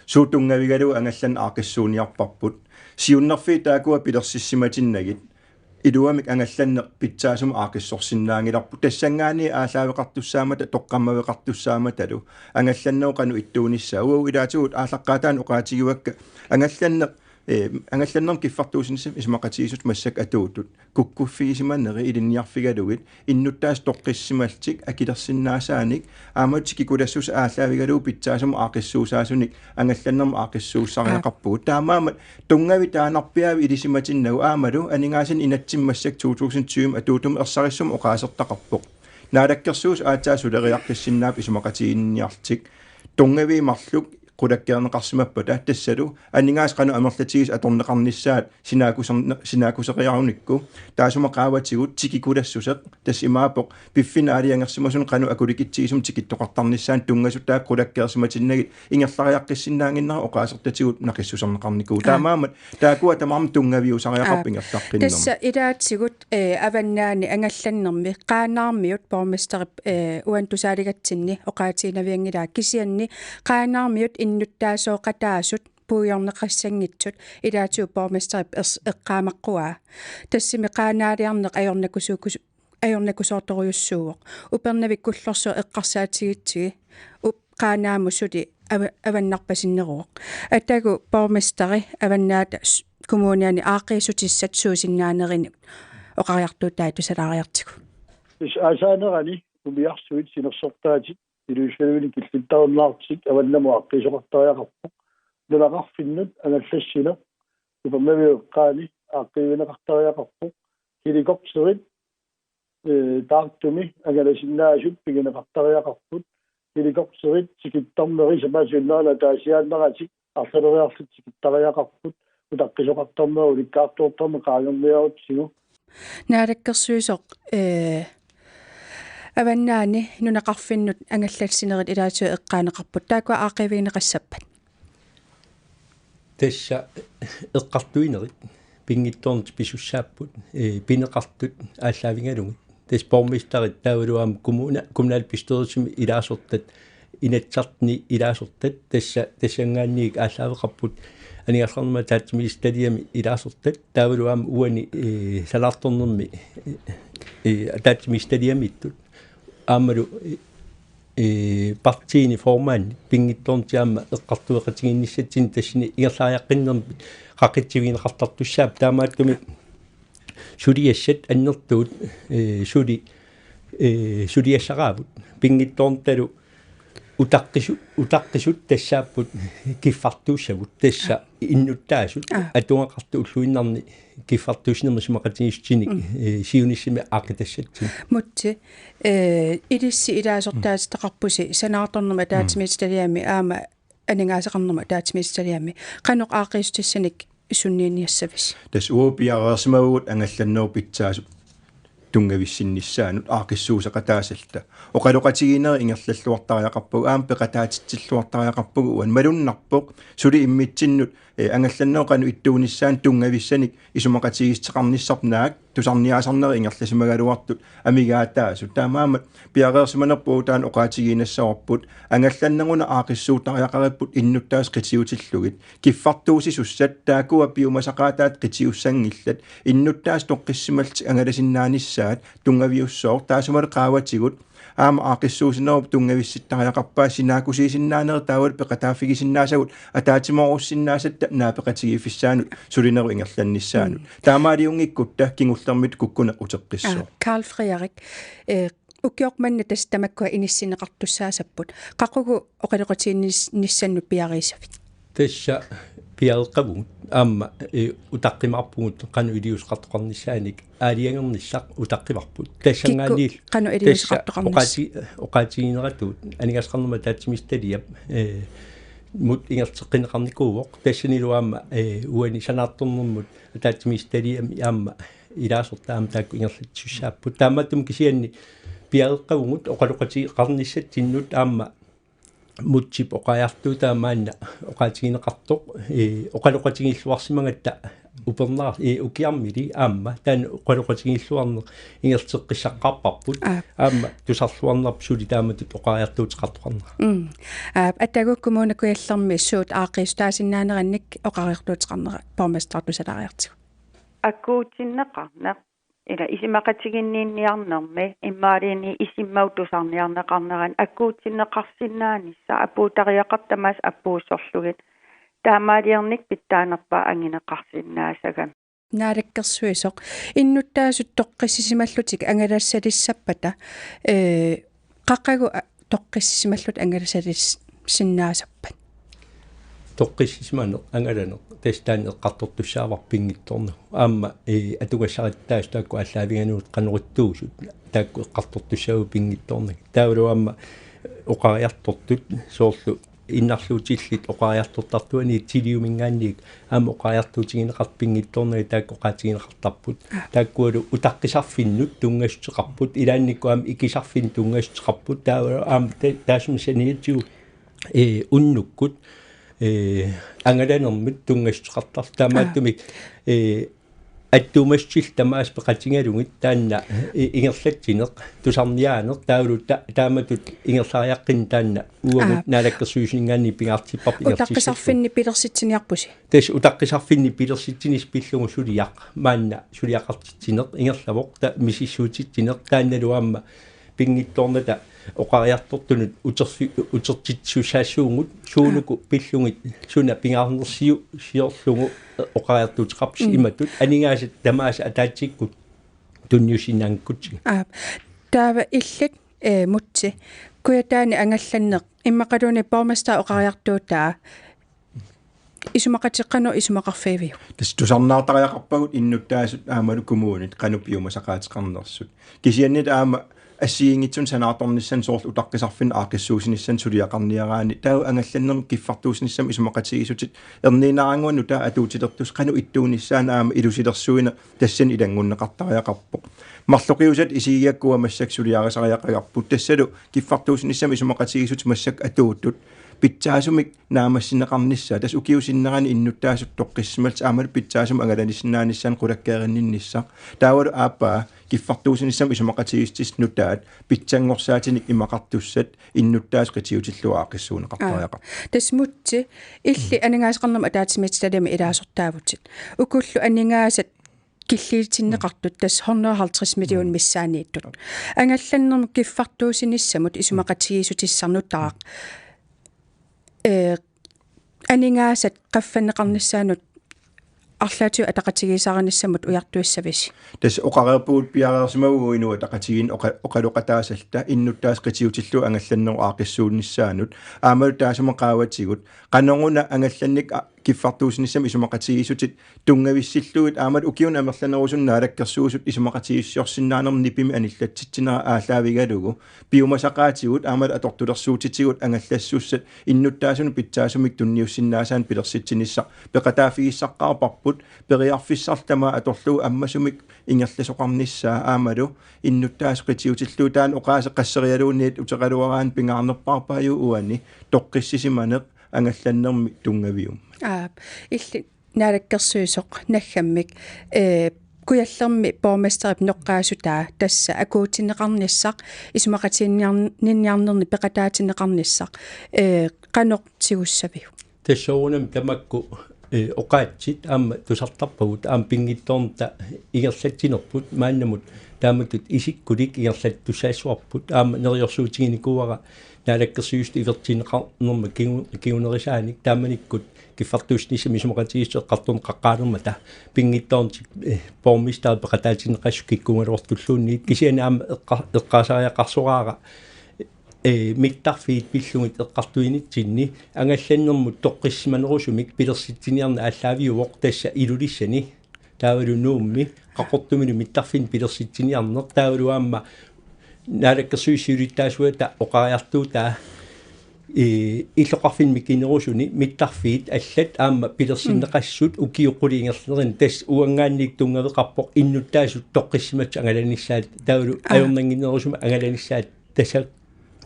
Suut tunngavigalugu angallanneq aaqqissuusuniarparput. Siunnerfiit taakkua pilersissimatinnagit. Iluamik angallanneq pitsaasumik aaqqissorsinnaanngilarput. Tassanngaanniit aallaaveqartussaammata, toqqammaveqartussaammatalu. Angallannerup qanoq ittuunissaa. Uagut ilaatigut aallaqqaataani oqaatigivakka. Angallanneq, eh, angallannermut kiffartuussinissamik isumaqatigiissut massakkut atuutut. Kukkuffigisimaneri ilinniarfigalugit. Innuttaasut toqqissisimallutik akilersinnaasaanik. Aamma tikikulassutsit aallaavigalugu pitsaasumik aaqqissuussaasunik angallannermut aaqqissuussisariaqarpugut. Taamaammat tunngavik taannarpiaavik ilisimatinnagu aammalu aningaasanik inatsimmi massakkut to tusind tyve atuuttumut ersarissumik oqaasertaqarpoq. Naalakkersuisut aatsaat suleriaqqissinnaapput isumaqatiginninniarlutik. Tunngavii marluk qulakkeerneqarsimappata tassalu aningaasat qanoq amerlatigisut atorneqarnissaat sinaakkuserna-, sinaakkuseriarunikku. Taassuma qaavatigut tikikulassuseq tassa imaappoq piffinnik aalajangersimasunut qanoq akulikitsigisumik tikittoqartarnissaanut tunngasut taakku qulakkeersimatinnagit ingerlariaqqissinnaannginnera oqaasertatigut naqissuserneqarnikuuvoq. Aa. Taamaammat taakkua tamarmik tunngaviusariaqarput Aa. Ingerlaqqinnermi. Tassa ilaatigut, eh, Avannaani angallannermi Qaanaarmiut borgmesterip, eh, uani tusaaligatsinni oqaatiginavianngilaa kisianni Qaanaarmiut innuttaasooqataasut puigorneqassanngitsut ilaatigut borgmesterip ers-, eqqaamaqquaa. Tassami Qaanaaliarneq ajornakusuukus-, ajornakusoortorujussuuvoq. Upernavik Kullorsuaq eqqarsaatigigatsigu up-, Qaanaamut suli ava-, avannarpasinneruvoq. Atagu borgmesteri Avannaata s-, kommuniani aaqqiissutissat suusinnaanerini oqariartuutai tusalaariartigu. Is aasaanerani umiarsuit sinersortaatit iliuuseqarfiit killittarunnaarlutik avannamut aaqqiisoqartariaqarpoq. Nunaqarfinnut angallassineq Upernaviup eqqaani aaqqiivigineqartariaqarpoq. Helikopterit, eh, taartumi angalasinnaasut pigineqartariaqarput. Helikopterit tikittarneri samaasunnaana ataasiaannaratik arlaleriarlutik tikittariaqarput. Utaqqisoqartarneri ulikkaartoortarneq qaangerniarutsigu. Naalakkersuisoq, eh, Avannaani nunaqarfinnut angallassinerit ilaatigut eqqaaneqarput. Taakkua aaqqiivigineqassappat? Tassa eqqartuinerit pinngitsoornatik pisussaapput, eh, pineqartut aallaavigalugit. Tassa borgmesterit taavalu aamma kommuna-, kommunalbestyrelsimi ilaasortat, Inatsisartuni ilaasortat, tassa, tassanngaanniit aallaaveqarput aningaasaqarnermut ataatsimiititaliami ilaasortat, taavalu aamma uani, eh, sanaartornermi, eh, ataatsimiititaliamiittut. Aammalu, eh, partiini formandi pinngitsoornatik aamma eqqartueqatigiinnissatsinnut tassani ingerlariaqqinnermi qaqitsivigineqartartussaapput, taamaattumik suliassat annertuut, eh, suli, eh, suliassaraavut. Pinngitsoornatalu utaqqisu-, utaqqisut tassaapput kiffartuussavut, tassa innuttaasut, Aa. atugaqartut ulluinnarni kiffartuussinermik isumaqatigiissutinik, Mm. eh, siunissami aaqqitassatsinnik. Mutsi, eh, ilissi ilaasortaatitaqarpusi sanaartornermut Mm. ataatsimiititaliami aamma aningaasaqarnermut ataatsimiititaliami. Qanoq aaqqiissutissanik sunniiniassavisi? Tassa uagut piareersimavugut angallannerup pitsaasut tunngavissinnissaanut aaqqissuusseqataasalluta. Oqaloqatigiinnerit ingerlalluartariaqarpagut, aamma peqataatitsilluartariaqarpagut uani. Malunnarpoq suli immitsinnut, eh, angallannerup qanoq ittuunissaanut tunngavissanik isumaqatigiissuteqarnissarput naak tusarniaasarnerit ingerlasimagaluartut amigaataasut. Taamaammat piareersimanerput uagut taanna oqaatigiinnassavarput, angallanneruna aaqqissuuttariaqaripput innuttaasut qitiutillugit. Kiffartuussisussat taakkua piumasaqaataat qitiussanngillat. Innuttaasut toqqissisimallutik angalasinnaanissaat tunngaviussooq, taassumalu qaavatigut aamma aaqqissuussinerup tunngavissittariaqarpaa sinaakkusiisinnaanerit taavalu peqataaffigisinnaasagut ataatsimoorussinnaasat naapeqatigiiffissaannut sulinerup ingerlannissaanut. Mm. Taamaaliunngikkutta kingullermik kukkuneq uteqqissaaq. Aa, Karl Frederik, eh, ukioq manna tassa tamakkua inissinneqartussaassapput. Qaqugu oqaloqatigiinnis-, nissannut piareersavit? Tassa piareeqqavugut. Aamma, eh, utaqqimaarpugut qanoq iliuuseqartoqarnissaanik aalajangernissaq utaqqivarput. Tassanngaanniillu qanoq iliuuseqartoqarnissaq? Tassa oqaati-, oqaatigineratut aningaasaqarnermut ataatsimiititaliap, eh, -mut ingerlateqqinneqarnikuuvoq. Tassanilu aamma, eh, uani sanaartornermut ataatsimiititaliami aamma ilaasortat aamma taakku ingerlatsisussaapput. Taamaattumik kisianni piareeqqavugut oqaloqatigeqarnissatsinnut aamma Mutsip oqariartuutaa maanna oqaatigineqartoq, eh, oqaloqatigiilluarsimagatta upernaar-, eh, ukiarmili aamma taanna oqaloqatigiilluarneq ingerlateqqissaqqaarparput. Aap. Aamma tusarluarnerput suli taamatut oqariartuuteqartoqarnera. Mm. Aap, atagu Kommune Kujallermi suut aaqqiissutaasinnaanerannik oqariartuuteqarnera borgmester tusalaariartigu. Akuutinneqarneq ila isumaqatiginninniarnermi imaluunniit isummagut tusarniarneqarnerani akuutinneqarsinnaanissaq apuuttariaqartut tamaasa apuussorlugit. Taamaaliorneq pitsaanerpaaq angineqarsinnaasagami. Naalakkersuisoq, innuttaasut toqqissisimallutik angalassalissappata, eh, qaqugu a-, toqqissisimallutik angalassalissinnaasappat? Toqqissisimaneq angalaneq tassa taanna eqqartortussaavarput pinngitsoornagu. Aamma, eh, atugassaratta taakku aallaavigalugu qanoq ittuusut taakku eqqartortussaavugut pinngitsoornagit. Taavalu aamma oqariartortut soorlu innarluutillit oqariartortartuaniit Tiliuminngaanniit aamma oqariartuutigineqartut pinngitsoornagit taakku oqaatigineqartarput. Taakkualu utaqqisarfinnut tunngassuteqarput, ilaannikkut aamma ikisarfinnut tunngassuteqarput, taava aamma ta-, taassuma saniatigut, eh, unnukkut, eh, angalanermut tunngassuteqartarput. Taamaattumik, eh, attuumassutillit tamaasa peqatigalugit taanna, eh, ingerlatsineq, tusarniaaneq, taavalu ta-, taamatut ingerlariaqqinneq taanna uagut Aap. Naalakkersuisuninngaanniit pingaartipparput ingerlatissallugu. Utaqqisarfinnik pilersitsiniarpusi? Tassa utaqqisarfinnik pilersitsinissaq pillugu suliaq, maanna suliaqartitsineq ingerlavoq, ta-, misissuititsineq, taannalu aamma pinngitsoornata oqariartortunut uterfi-, utertitsisussaassaagut, suunuku pillugit suna pingaarnersiu-, siorlugu oqariartuuteqarpusi. Mm. Imatut aningaasat tamaasa ataatsikkut tunniussinnaanngikkutsigu. Aap. Taava illit, eh, Mutsi, Kujataani angallanneq immaqaluunniit borgmester oqariartuutaa isumaqati-, qanoq isumaqarfigiviuk? Tassa tusarnaartariaqarpagut innuttaasut aammalu kommunit qanoq piumasaqaateqarnersut. Kisianni aamma assigiinngitsunik sanaartornissaanut soorlu utaqqisarfinnut aaqqissuussinissaanut suliaqarniaraanni taava angallannermut kiffartuussinissamut isumaqatigiissutit erniinnaraannguaq nutaaq atuutilertussat qanoq ittuunissaanut aamma ilusilersuineq tassani ilanngunneqartariaqarpoq. Marloqiusaat isigigakku uanga massakkut suliarisariaqagarput, tassalu kiffartuussinissamut isumaqatigiissutit massakkut atuuttut pitsaasumik naammassineqarnissaat, tassa ukiup sinnerani innuttaasut toqqissisimallutik aammalu pitsaasumik angalasinnaanissaannut qulakkeerinninnissaq. Taavalu aappaa kiffartuussinissamut isumaqatigiissutissat nutaat pitsanngorsaatinnik imaqartussat innuttaasut qitiutillugu aaqqissuunneqartariaqarput. Aap. Tassa Mutsi, illit aningaasaqarnermut ataatsimiititaliami ilaasortaavutit. Ukullu aningaasat killiitinneqartut tassa hundrede og halvtreds millioner missaanniittut. Angallannermut kiffartuussinissamut isumaqatigiissutissaq nutaaq, eh, aningaasat qaffanneqarnissaannut arlaatigut ataqatigiissaarinissamut ujartuissavisi? Tassa oqareerpugut piareersimavugut Inuit Ataqatigiinni oqa-, oqaloqataasalluta innuttaasut qitiutillugu angallannermut aaqqissuunnissaanut. Aammalu taassuma qaavatigut qanoruna angallanneq a-, kiffartuussinissamut isumaqatigiissutit tunngavissillugit aammalu ukiuni amerlanerusunni naalakkersuisut isumaqatigiissusiorsinnaanermut nipimik anillatsitsinera aallaavigalugu piumasaqaatigut aammalu atortulersuutitigut angallassussat innuttaasunut pitsaasumik tunniussinnaasaannik pilersitsinissaq peqataaffigissaqqaarparput, periarfissarlu tamaat atorlugu ammasumik ingerlasoqarnissaa aammalu innuttaasut qitiutillugu. Taanna oqaaseq qasserialuunniit uteqaluaraanni pingaarnerpaarpaajuvoq uani toqqissisimaneq angallannermi tunngaviummat. Aap, illit naalakkersuisoq naggammik, eh, Kujallermi borgmesterip noqqaassutaa tassa akuutinneqarnissaq, isumaqatiginninniarnernik peqataatinneqarnissaq, eh, qanoq tigussaviuk? Tassa soorunami tamakku, eh, oqaatsit aamma tusartarpagut aamma pinngitsoornata ingerlatsinerput maannamut taamatut isikkulik ingerlattussaassavarput aamma neriorsuutiginikuuara naalakkersuisut ivertinneqarnermut kingu-, kingunerisaanik taamanikkut kiffartuussinissamut isumaqatigiissut eqqartorneqaqqaanermata pinngitsoornatik, eh, borgmesterip peqataatinneqassasoq kikkuugaluartulluunniit kisianni aamma eqqa-, eqqaasariaqarsoraara ee, mittarfiit pillugit eqqartuinitsinni angallannermut toqqissisimanerusumik pilersitsiniarneq aallaaviuvoq tassa Ilulissani. Taavalu Nuummi, Qaqortumilu mittarfinni pilersitsiniarneq. Taavalu aamma Naalakkersuisut siulittaasuata oqariartuutaa, ee, illoqarfinni mikinerusuni mittarfiit allat aamma pilersinneqassut ukiut qulit ingerlanerini tassa uanngaanniit tunngaveqarpoq innuttaasut toqqissisimasut angalanissaat taavalu Aa. ajornannginnerusumik angalanissaat tassa,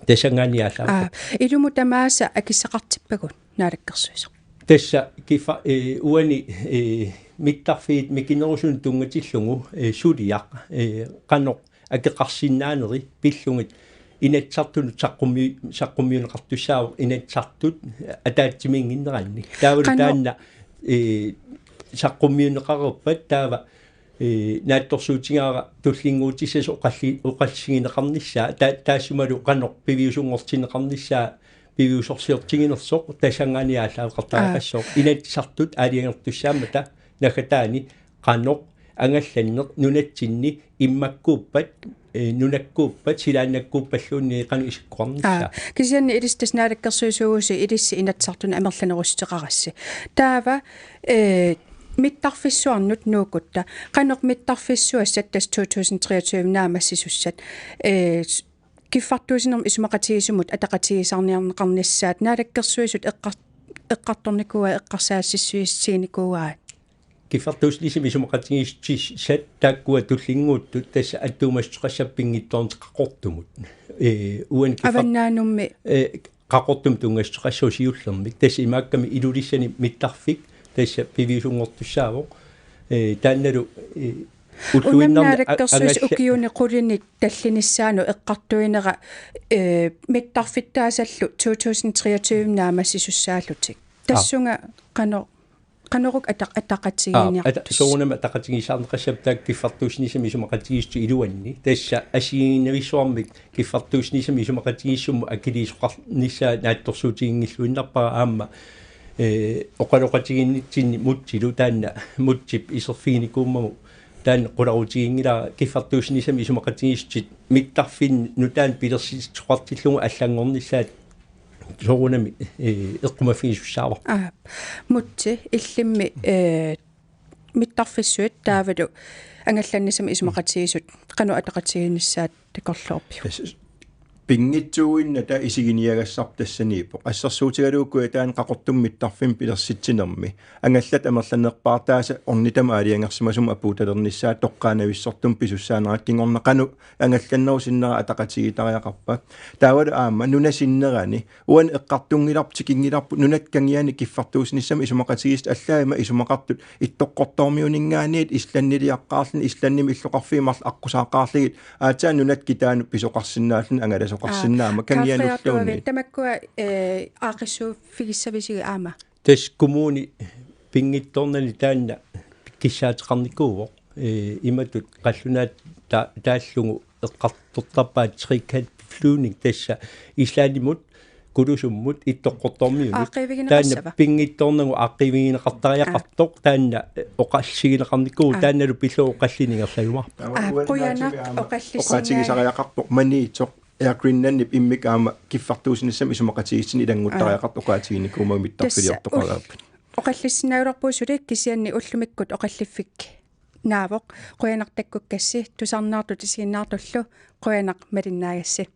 tassanngaanniit aallaaveqarpoq. Aa, ilumut tamaasa akissaqartippagut Naalakkersuisoq? Tassa kiffa-, ee, uani, ee, mittarfiit mikinerusuni tunngatillugu, ee, suliaq, ee, qanoq akeqarsinnaaneri pillugit Inatsisartunut saqqummi-, saqqummiunneqartussaavoq Inatsisartut ataatsimiinnginneranni. Taavalu Qanoq? taanna, ee, saqqummiunneqareerpat taava, ee, naatsorsuutigaara tullinnguutissasut oqalli-, oqallisigineqarnissaa, ta-, taassumalu qanoq piviusunngortinneqarnissaa piviusorsiortiginersoq tassanngaanniit aallaaveqartariaqassaaq. Aa. Inatsisartut aalajangertussaammata naggataani qanoq angallanneq nunatsinni immakkuuppat, ee, nunakkuuppat, silaannakkuuppalluunniit qanoq isikkoqarnissaa. Aa, kisianni ilissi tassa naalakkersuisuugusi ilissi Inatsisartuni amerlanerussuteqarassi. Taava, ee, mittarfissuarnut nuukkutta. Qanoq mittarfissuassat tassa to tusind treogtyve naammassisussat, ee, s-, kiffartuussinermi isumaqatigiissummut ataqatigiissaarniarneqarnissaat Naalakkersuisut eqqar-, eqqartornikuuai, eqqarsaassissuissiinikuuai? Kiffartuussinissamut isumaqatigiissutissat taakkua tullinnguuttut tassa attuumassuteqassapput pinngitsoornit Qaqortumut. Ee, uani kiffar-, Avannaanummi. ee, Qaqortumut tunngassuteqassaaq siullermik. Tassa imaakkami Ilulissani mittarfik tassa piviusunngortussaavoq. Ee, taannalu, ee, Ulluinnarni a-, Naalakkersuisut angalla- ukiuni qulinik tallinissaanut eqqartuinera, ee, mittarfittaasallu to tusind treogtyve naammassisussaallutik. Aa. Tassunga qano-, qanoruk ataq-, Aa, ataqatigiinniartussat? ata-, soorunami ataqatigiissaarneqassapput taakku kiffartuussinissamut isumaqatigiissutit iluanni. Tassa assigiinnavissumik kiffartuussinissamut isumaqatigiissummut akiliisoqarnissaa naatsorsuutiginngilluinnarpara aamma, ee, oqaloqatigiinnitsinni Mutsilu taanna Mutsip iserfiginikuummagu taanna qularutiginngilara kiffartuussinissamut isumaqatigiissutit mittarfinni nutaanik pilersitsisoqartillugu allanngornissaat soorunami, ee, eqqumaffigisussaavara. Aa, Mutsi, illimmi, ee, mittarfissuit taavalu angallannissamut isumaqatigiissut qanoq ataqatigiinnissaat takorloorpiuk? Tassa pinngitsuuinnata isiginiagassarput tassaniippoq. Assersuutigalugu Kujataani Qaqortumi mittarfimmi pilersitsinermi angallat amerlanerpaartaasa ornitamut aalajangersimasumut apuuttalernissaat toqqaannavissortumik pisussaanerat kingorna qanoq angallannerup sinnera ataqatigiittariaqarpa. Taavalu aamma nunap sinnerani uani eqqartunngilarput, tikinngilarput nunat kangiani kiffartuussinissamut isumaqatigiissut allaat ima isumaqartut Ittoqqortoormiuninngaanniit Islandiliaqqaarluni Islandimi illoqarfiit marluk aqqusaaqqaarlugit aatsaat nunat kitaanut pisoqarsinnaalluni angalasoqarsinnaammat. Aa, kangianulluunniit. Kaffeartuavit tamakkua, ee, aaqqissuuffigissavisigit aamma? Tassa kommuni pinngitsoornani taanna kissaateqarnikuuvoq. Ee, imatut qallunaat ta-, taallugu eqqartortarpaat trikantflyvning tassa Islandimut, Kulusummut, Ittoqqortoormiunut. Aaqqiivigineqassava? Taanna pinngitsoornagu aaqqiivigineqartariaqartoq, aa, taanna, ee, oqallisigineqarnikuuvoq, aa, taannalu pillugu oqallinneq ingerlajumaarpoq. Aa, qujanaq oqallissinnaagavit. Oqaatigisariaqarpoq Maniitsoq Air Greenlandip immikkut aamma kiffartuussinissamut isumaqatigiissutsinni ilannguttariaqartoq, aa, oqaatiginikuummagu mittarfiliortoqareerput. Tassa ul-, oqallissinnaagaluarpugut suli kisianni ullumikkut oqalliffik naavoq. Qujanaq takkukkassi, tusarnaartut isiginnaartullu qujanaq malinnaagassi.